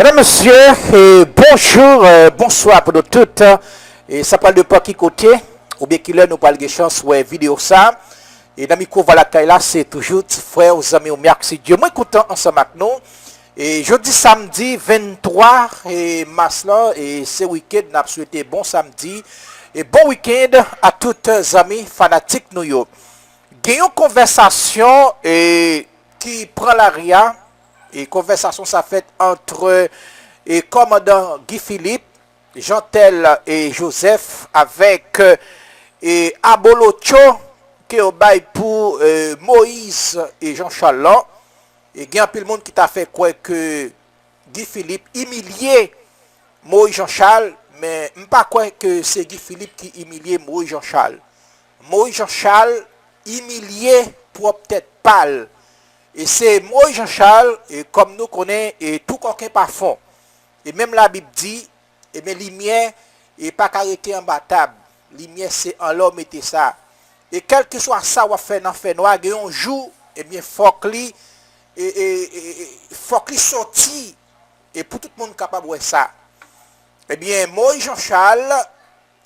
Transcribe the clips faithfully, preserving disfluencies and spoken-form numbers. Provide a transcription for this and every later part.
Medam, mesye, e bonjou, e bonswa pou nou tout. E sa pral depann ki kote oubyen ki lè nou pral gen chans wè videyo sa. E nan mikwo Vwa Lakay la, se toujou ti frè w, zanmi w, Myaksi Dye. Mwen kontan ansanm ak nou. E jodi samdi venntwa e mas la, e se wikenn, n ap swete bon samdi e bon wikenn a tout zanmi fanatik nou yo. Gen yon konvèsasyon e ki pran lari a, e konvèsasyon sa fèt ant e kòmandan Guy Philippe, Jeantel e Joseph avèk e abolotcho ke yo bay pou e Moïse e Jean Charles lan. E gen anpil moun ki ta fè kwè ke Guy Philippe imilye Moïse Jean Charles, men m pa kwè ke se Guy Philippe ki imilye Moïse Jean Charles. Moïse Jean Charles imilye pwòp tèt pa l. E se Moïse Jean Charles, e kòm nou konnen, e tou kòken pa fon. E menm Labib di, ebyen, limyè, e pa ka rete anba tab. Limyè se anlè w mete sa. E kèlkeswa sa w ap fè nan fènwa, gen yon jou, ebyen, fòk li, e, e, e, e, fòk li soti, e pou tout moun kapab wè sa. Ebyen, Moïse Jean Charles,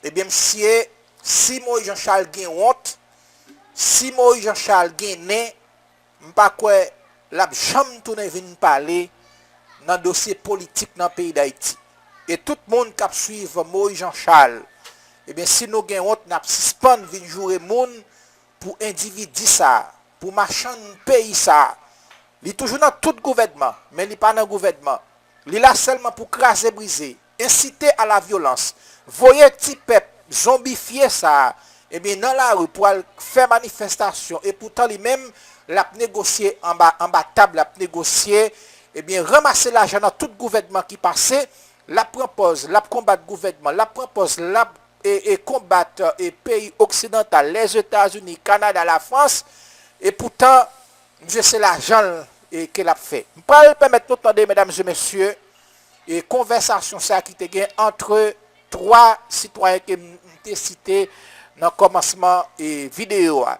ebyen, misye, si Moïse Jean Charles gen wont, si Moïse Jean Charles gen nen, m pa kwè l ap janm tounen vin pale nan dosye politik nan peyi Dayiti. E tout moun k ap swiv Moïse Jean Charles, ebyen, si nou gen wont, n ap sispann vin joure moun pou endividi sa, pou machann peyi sa. Li toujou nan tout gouvènman, men li pa nan gouvènman. Li la sèlman pou kraze brize, ensite a la vyolans, voye ti pèp zonbifye sa a, ebyen, nan lari pou al fè manifestasyon, e poutan li menm, l ap negosye anba, anba tab, l ap negosye, ebyen, ranmase lajan nan tout gouvènman ki pase, l ap pran pòz, l ap konbat gouvènman, l ap pran pòz, l ap, e, e konbat, e, peyi oksidantal, Lèzetazini, Kanada, Lafrans, e poutan, misye se lajan l, e, ke l ap fè. M pral pèmèt nou tande, medam e mesye, e konvèsasyon sa ki te gen ant twa sitwayen ke m, m te site nan kòmansman, e, videyo a.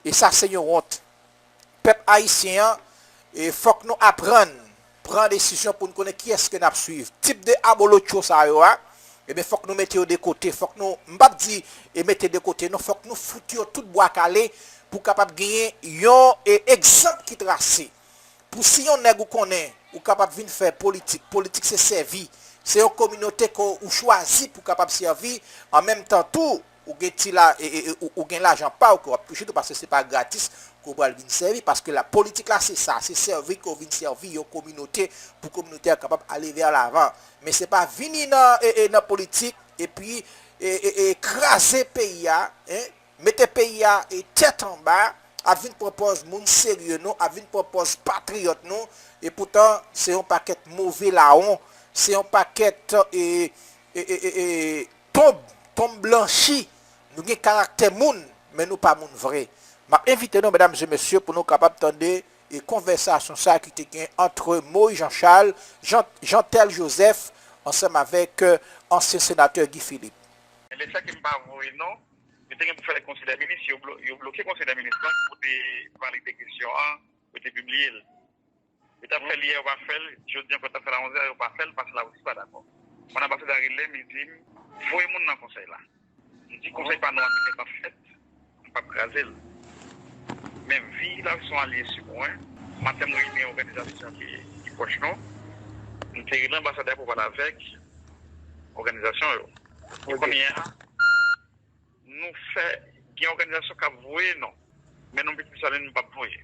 E sa se yon wont. Pèp ayisyen an, e fòk nou aprann pran desizyon pou n konnen kiyès ke n ap swiv. Tip de abolotcho sa yo a, ebyen, fòk nou mete yo de kote. Fòk nou, m p ap di, e mete de kote, non, fòk nou fout yo tout bwa kale pou kapab genyen yon, e, egzanp ki trase. Pou si yon nèg ou konnen, ou kapab vin fè politik. Politik se sèvi. Se yon kominote ke ou chwazi pou kapab sèvi. An menm tan tou, ou gen ti la, e, e, e, ou, ou gen lajan pa w ke w ap touche tou, paske se pa gratis ke w pral vin sèvi, paske la politik la se sa, se sèvi ke w vin sèvi yon kominote pou kominote a kapab ale vè lavan. Men se pa vini nan, e, e, nan politik epi, e, e, e, kraze peyi a, en, mete peyi a, e, tèt anba, ap vin pran pòz moun serye nou, ap vin pran pòz patriyòt nou, e poutan se yon pakèt move lawon, se yon pakèt, e, e, e, e, e, tonb, tonb blanchi. Nou gen karaktè moun, men nou pa moun vre. M ap envite nou, medam e mesye, pou nou kapab tande, e, konvèsasyon sa a ki te gen ant Moïse Jean Charles, Jean, Jeantel Joseph, ansanm avèk, e, ansyen senatè Guy Philippe. Men lefètke m pa voye non, yo te gen pou fè konsèy dè minis, yo blo-, yo bloke konsèy dè minis lan pou te valide kesyon an, pou te pibliye l. Yo t ap fè l yè, yo pa fè l, jodi ankò yo t ap fè l a onzè, yo pa fè l, paske Larisi pa dakò. Mwen anbasadè a rele m, li di m, voye moun nan konsèy la. M di konsèy pa nou an ki gentan fèt, m p ap kraze l. Men vi Larisi se yon alye sou mwen, maten m reyini òganizasyon ki, ki pwòch nou, m te rele anbasadè a pou pale avèk òganizasyon yo. E kounye a, nou fè, gen òganizasyon k ap voye non, men nou menm Desalin nou p ap voye.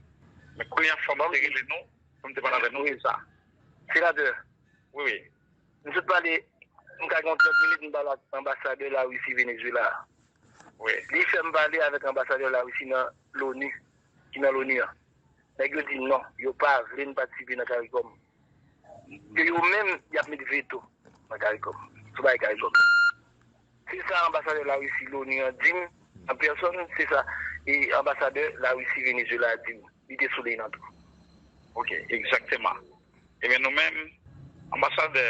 Men kounye a fò m te rele nou, pou m te pale avè nou sou sa. Senatè. Wi, wi. M sot pale, m ka gen yon trant minit m pale ak anbasadè Larisi Venezuela a. Wi. Li fè m pale avèk anbasadè Larisi nan Loni, ki nan Loni an. Nèg yo di non, yo pa vle n patisipe nan CARICOM. Ke yo menm, y ap met veto nan CARICOM, sou bagay CARICOM. Se sa anbasadè Larisi Loni an di m, an pèsòn, se sa, e anbasadè Larisi Venezuela a di m. Li te sou liy nan tou. Ok, egzakteman. Ebyen, nou menm, anbasadè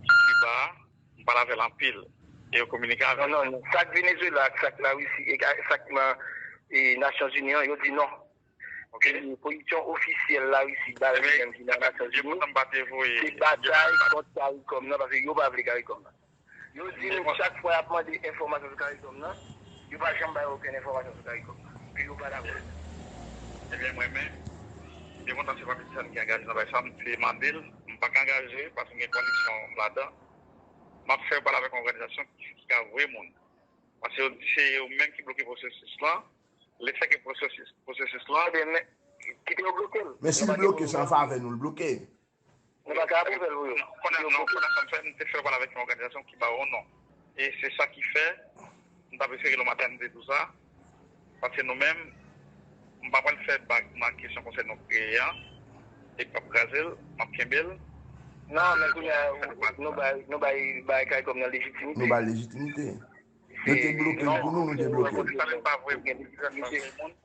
Kiba a, m pale avè l anpil, e yo kominike avè m. Non, non, non. Sa k Venezuela ak sa k Larisi, e sa k nan, e Nasyonzini an, yo di non. Ok. Pozisyon ofisyèl Larisi ba yo menm ki nan Nasyonzini, se batay kont CARICOM nan, paske yo pa vle CARICOM nan. Yo di nou chak fwa y ap mande enfòmasyon sou CARICOM nan, yo pa janm ba yo okenn enfòmasyon sou CARICOM nan. Ke yo pa dakò. Ebyen, mwen menm, byen kontan se pa Piti Samy ki angaje nan bagay sa, m te mande l, m pa ka angaje, paske m gen konviksyon m ladan. M ap fè yo pale avèk yon òganizasyon ki, ki ka voye moun. Paske yo di se yo menm ki bloke pwosesis lan. Lefètke pwosesis, pwosesis lan, ebyen, men, kite yo bloke l. Men si l bloke, se an favè nou l bloke. Nou pa ka apwouve l pou yo. Konnen, non, konnen sa m fè, m te fè pale avèk yon òganizasyon ki ba yo non. E se sa ki fè, m t ap espere le maten m te di w sa. Paske nou menm, m pa pral fè bag nan kesyon konsèy nou kreye an. E p ap kraze l, m ap kenbe l. Non, men kounye a, nou bay, nou bay, bay CARICOM nan lejitimite. Nou bay lejitimite. Yo te bloke l pou nou, nou te bloke l.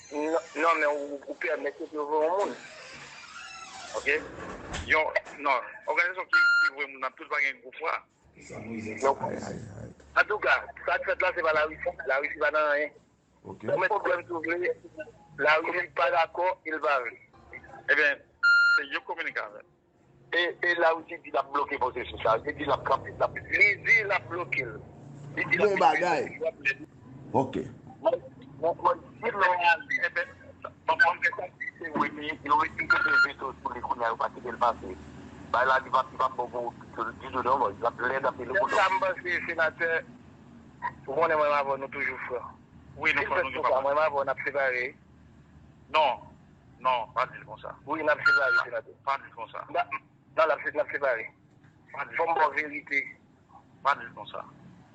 Non, non, men ou, ou pèmèt yo voye yon moun. Ok? Yon, non, òganizasyon ki, ki voye moun nan tout pa gen gwo fwa. Antouka, sa k fèt la, se pa Larisi. Larisi pa nan anyen. Ok. Ou met pwoblèm si w vle. Larisi pa dakò, e l pa vle. Ebyen, se yo kominike avè l. E, e Larisi di l ap bloke pwosesis la. Li di l ap kanpe, l ap, li di l ap bloke l. Li di l ap bloke l. Bon bagay. Ok. Mwen, mwen, mwen di lè w ale, ebyen, bon, mwen gen sa ki se vre, men yo retire veto sou li kounye a, yo pa kite l pase. Bagay la, li p ap, li p ap bon pou ditou, non, bon, l ap lèd anpil pou nou. Sa m panse, senatè, ou konnen mwen avè w, nou toujou frè. Wi, nou frè, nou gen pa pwoblèm. Mwen avè w, n ap separe. Non, non, pa di l konsa. Wi, n ap separe, senatè. Pa di l konsa. Non, n ap, n ap separe. Pa di l konsa. Fò m ba w verite. Pa di l konsa.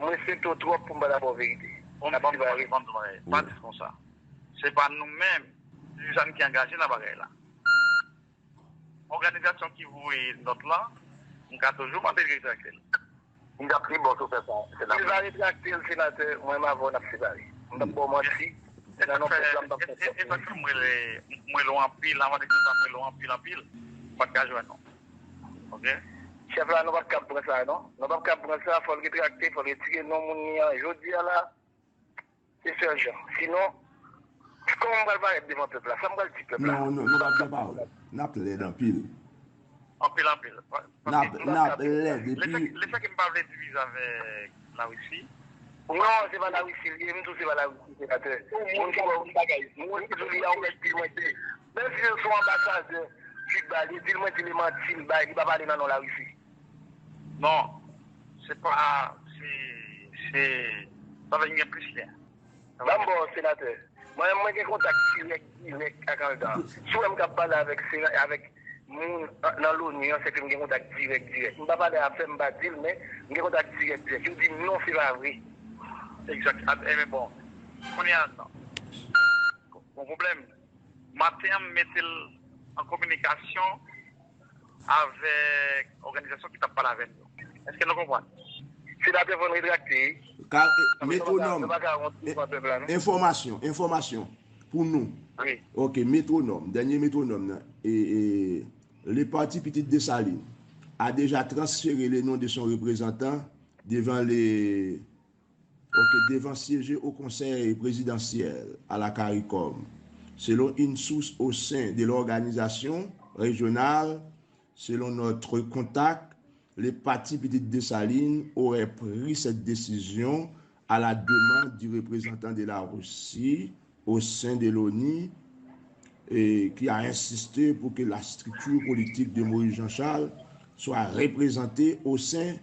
Mwen swete w twòp pou m pa ta ba w verite. N ap separe. Pa di l konsa. Se pa nou menm, Piti Samy ki angaje nan bagay la. Òganizasyon ki voye nòt lan, m ka toujou mande l retrakte l. Li t ap pi bon si w fè sa, senatè. Li va retrakte l, senatè, mwen m avè w n ap separe. M p ap ba w manti. Nan non pèp la, m p ap fè sa. E sa k fè m rele, m rele w anpil, anvan de tout sa, m rele w anpil, anpil. M pa t ka jwenn ou. Ok? Chèf la, nou p ap kab pran sa, non. Nou p ap kab pran sa, fò l retrakte, fò l retire non moun li an. Jodi a la, se sèl jan. Sinon, kòman m pral parèt devan pèp la? Sa m pral di pèp la? Non, non, nou p ap gen pawòl. N ap lèd anpil. Anpil, anpil. N ap, n ap lèd, epi lefètke m pa vle divize avèk Larisi. Non, se pa Larisi l ye, m di w se pa Larisi, senatè. Moun ki ba w bagay, moun ki di w li a, ou mèt di mwen se, menm si se yon anbasadè Kiba, li di l mwen di li manti, l bay, li pa pale nan non Larisi. Non, se pa, se, se, sa vle di gen plis lyen. Ban m ba w, senatè. Mwen menm, mwen gen kontak dirèk, dirèk ak Aldan. Si w wè m k ap pale avèk sena-, avèk moun an, nan Loni an, se ke m gen kontak dirèk, dirèk. M pa pale afè, m pa di l, men m gen kontak dirèk, dirèk. Yo di m non, se pa vre. Egzak. Ap-, ebyen, bon. Kounye a, non. Gon pwoblèm. Maten an, m mete l an kominikasyon avèk òganizasyon ki t ap pale avè m yo. Èske nou konprann? Senatè fò n retrakte, wi. Ka, e, Metwonòm, e, enfòmasyon, enfòmasyon pou nou. Wi. Ok, Metwonòm, dènye Metwonòm nan. E, e, le parti Pitit Desalin a déjà transféré le nom de son représentant devant le Ok, devant siéger au Conseil présidentiel à la CARICOM. Selon une source au sein de l'organisation régionale, selon notre contact, le parti Petite Dessalines aurait pris cette décision à la demande du représentant de la Russie au sein de l'ONU et qui a insisté pour que la structure politique de Moïse Jean-Charles soit représentée au sein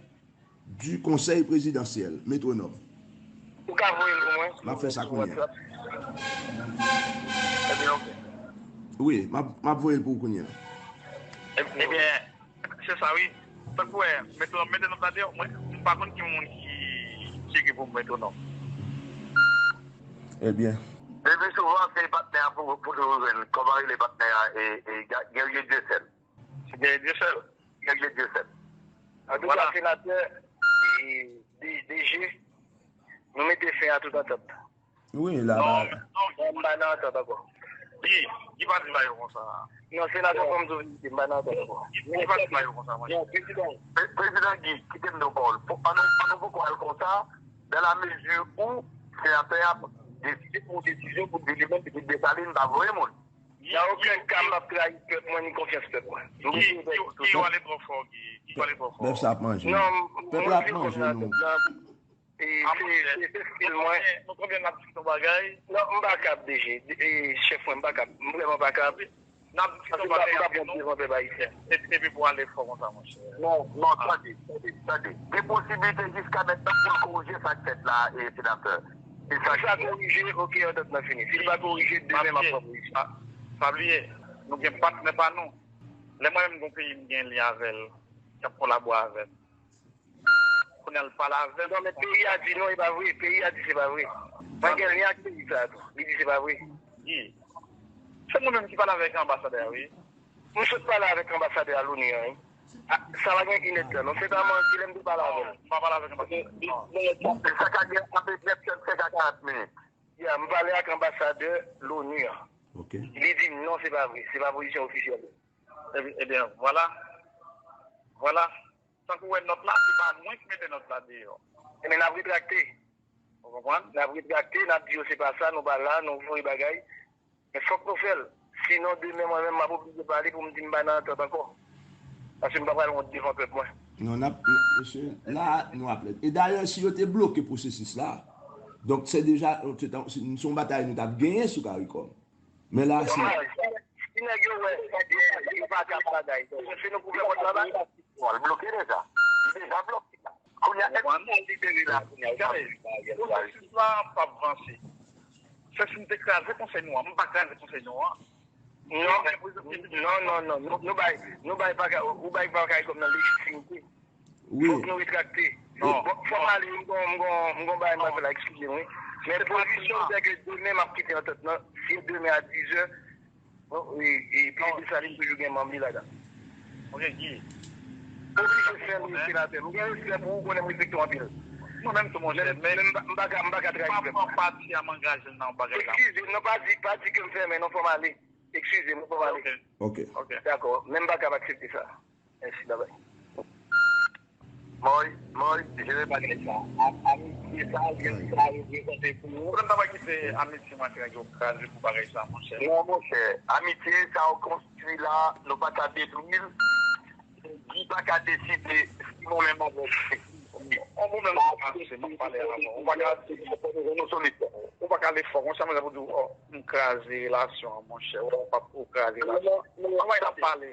du Conseil présidentiel, Metwonòm. Ou ka voye l pou mwen? M ap fè sa kounye a. Ebyen, ok. Wi, m ap, m ap voye l pou ou kounye a. Ebyen, se sa, wi. Tankou, e, Metwonòm, Metwonòm, tande, mwen, m pa konn ki moun ki, ki ekri pou Metwonòm. Ebyen. Epi souvan, se patnè a pou, pou toujou jwenn. Kòman rele patnè a? E, e, Ga-, Guerrier Dieuseul. Se Guerrier Dieuseul. Guerrier Dieuseul. Antouka, senatè, e, D-, DG, nou mete fen a tout antant. Wi, la. Non, non, m pa nan antant ankò. Guy, Guy pa di bagay yo konsa. Non, senatè, fò m di w verite, m pa nan antant ankò. Guy, Guy pa di bagay yo konsa, mwen. Non, prezidan. Pre-, prezidan Guy, kite m di w pawòl. Ann nou, ann nou poko al konsa, dans la mesure où senatè a deside pran yon desizyon pou di li menm, Pitit Desalin pa voye moun. Nan okenn ka m p ap trayi pèp mwen ni konfyans pèp mwen. M Guy, Guy, Guy, w ale twò fò, Guy. Guy, w ale twò fò. Pèp sa ap manje nou. Non, m- Pèp mwen la ap manje nou. E, se, se, se stil mwen. Nou konbyen n ap diskite yon bagay? Non, m pa kab, D G. E, chèf mwen, m pa kab. M vrèman pa kab. N ap diskite yon bagay, m pa bon devan pèp ayisyen. Epi pou ale fò konsa, monchè. Non, non, tande, tande, tande. Gen posiblite jiska mentnan pou l korije sa k fèt la, e, senatè. E sa sa korije, oke, antant nan fini. Si l pa korije, demen m ap pran pozisyon. Pa bliye, nou gen patnè pa nou. Lè mwen menm gon peyi m gen lyen avè l, k ap kolabore avè m. Kounye a l pale avè m. Non, men peyi a di non, e pa vre. Peyi a di se pa vre. Mwen gen lyen ak peyi sa a tou. Li di se pa vre. Guy, se mwen menm ki pale avèk anbasadè a, wi. M sot pale avèk anbasadè a Loni an, wi. A, sa pa gen inèdtan, non. Se pa manti, lè m te pale avè l. Non, m pa pale avèk anbasadè. Non. Sa ka gen antre trennsenk a karant minit. Ya, m pale ak anbasadè Loni an. Ok. Li di m non, se pa vre. Se pa pozisyon ofisyèl. Ebyen, ebyen, vwala. Vwala. Tankou w wè nòt la, se pa mwen ki mete nòt la deyò. Ebyen, n ap retrakte. Ou konprann? N ap retrakte, n ap di yo se pa sa, nou pa la, nou voye bagay. Men fòk nou fè l. Sinon, demen, mwen menm, m ap oblije pale pou m di m pa nan antant ankò. Paske m pa pral wont devan pèp mwen. Non, n ap, n- mesye, la, nou ap lèd. E dayè, si yo te bloke pwosesis la, donk, se deja, se se yon batay nou t ap genyen sou Karikòm. Men la, se Domaj. Si nèg yo wè, yo pa kap bagay. Se nou pou fè kont la ba. Bon, l bloke deja. Li deja bloke. Kounye a, èske l libere la, kounye a, pwosesis la p ap vanse. Se si m te kraze konsèy nou an. M pa kraze konsèy nou an. Non, non, non, non. Nou, nou bay, nou bay bagay, ou bay bagay kòm nan lejitimite. Wi. Fòk nou retrakte. Non, bon, fò m ale, m gon, m gon, m gon bagay m ap fè la, eskize m, wi. Men pozisyon se ke demen m ap kite antant nan. Si demen a dizè, bon, e, e, peyi Desalin toujou gen manm li ladan. Ok, Guy. Oblije fè m senatè. M gen respè pou ou, konnen m respekte w anpil. Mwen menm tou, monchè, men m pa ka, m pa ka trayi pèp mwen. Pati a m angaje l nan yon bagay la. Eskize m, non, pa di, pa di ke m fèmen, non, fò m ale. Eskize m, fò m ale. Ok. Ok. Dakò, men m pa kab aksepte sa. Mèsi, babay. Mòy, Mòy, jere bagay sa. A- Amitye sa, lyen sa reprezante pou ou. Ou menm ta pral kite amitye mwen ak nèg yo kraze pou bagay sa, monchè. Non, monchè. Amitye sa ou konstwi la, nou pa ka detwi l. Guy pa ka deside si mwen menm avèk Guy. On moun menm pa pase, m ap pale avè w. Ou pa ka di, nou solid. Ou pa ka ale fò konsa, mwen, pou di, oh, m kraze relasyon an, monchè. Ou pa, ou kraze relasyon an. Anvan n ap pale.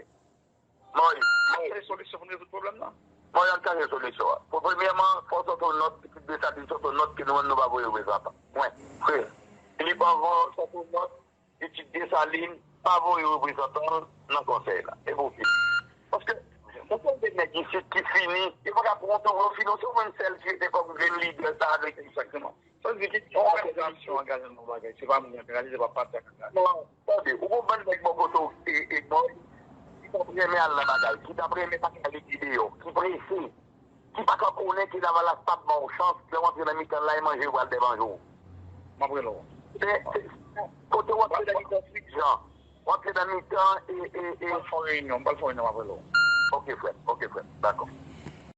Mòy, Mòy. Chache solisyon pou n rezoud pwoblèm nan. Mòy, ann chache solisyon an. Pou premyèman, fò w sòti yon nòt, Pitit Desalin sòti yon nòt ke nou menm nou pa voye reprezantan. Pwen. Frè. Filip Anvan sòti yon nòt, Pitit Desalin pa voye reprezantan l nan konsèy la. E pou ki? Paske, yon seri de nèg isit ki fini, yo pa ka pran yon tou yo fini, se ou menm sèl ki rete kòm grenn lidè sa avèk. Egzakteman. Sa vle di ki yon òganizasyon angaje nan yon bagay, se pa moun ki angaje, se pa pati a k angaje. Non, tande, ou gon bann nèg bò kote w, e, e, bò, ki t ap renmen al nan bagay, ki t ap renmen pa ka rete deyò, ki prese, ki pa ka konnen ke Lavalas p ap ba w chans, lè w antre nan mitan l la, e manje yo pral dèmanje w. M ap rele w. Se, se, kote w antre nan mitan Fritz Jean, w antre nan mitan, e, e, e. M pral fè yon reyinyon, m pral fè yon reyinyon, m ap rele w. Ok, frè m, ok, frè m, dakò.